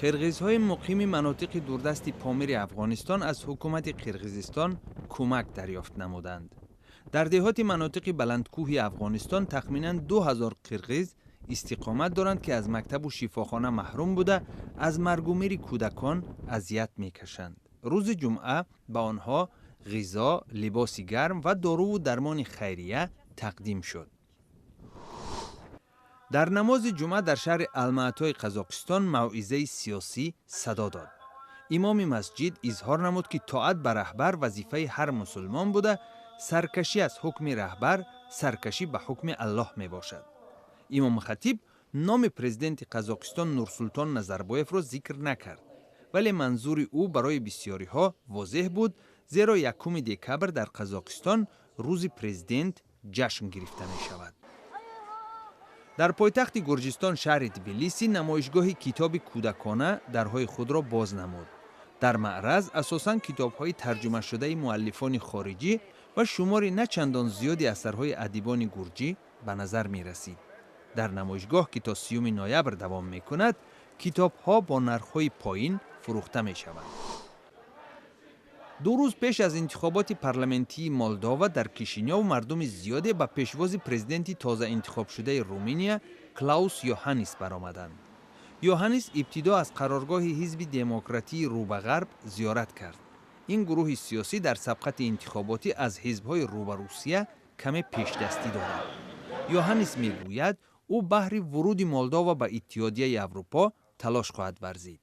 Қирғизҳои муқими манотиқи дурдасти Помири Афғонистон аз ҳукумати Қирғизистон кӯмак дарёфт намуданд. Дар деҳоти манотиқи баландкӯҳи Афғонистон тахминан 2000 қирғиз истиқомат доранд, ки аз мактабу шифохона маҳрум буда, аз маргу мири кӯдакон азият мекашанд. Рӯзи ҷумъа ба онҳо ғизо, либоси гарм ва доруву дармони хайрия тақдим шуд. Дар намози ҷумъа дар шаҳри Алмаатои Қазоқистон мавъизаи сиёсӣ садо дод. Имоми масҷид изҳор намуд, ки тоат ба раҳбар вазифаи ҳар мусулмон буда, саркашӣ аз ҳукми раҳбар саркашӣ ба ҳукми Аллоҳ мебошад. Имомхатиб номи президенти Қазоқистон Нурсултон Назарбоевро зикр накард, вале манзури ӯ барои бисёриҳо возеҳ буд, зеро 1 декабр дар Қазоқистон Рӯзи президент ҷашн гирифта мешавад. Дар пойтахти Гурҷистон, шаҳри Тбилиси, намоишгоҳи китоби кӯдакона дарҳои худро боз намуд. Дар маъраз асосан китобҳои тарҷумашудаи муаллифони хориҷӣ ва шумори на чандон зиёди асарҳои адибони гурҷӣ ба назар мерасид. Дар намоишгоҳ, ки то 30 ноябр давом мекунад, китобҳо бо нархҳои поин фурӯхта мешаванд. 2 рӯз пеш аз интихоботи парламентии Молдова дар Кишинёв мардуми зиёде ба пешвози президенти тозаинтихобшудаи Руминия Клаус Йоҳаннис баромаданд. Йоҳаннис ибтидо аз қароргоҳи Ҳизби демократии рӯ ба ғарб зиёрат кард. Ин гурӯҳи сиёсӣ дар сабқати интихоботӣ аз ҳизбҳои рӯ ба Русия каме пешдастӣ дорад. Йоҳаннис мегӯяд, ӯ баҳри вуруди Молдова ба Иттиҳодияи Аврупо талош хоҳад варзид.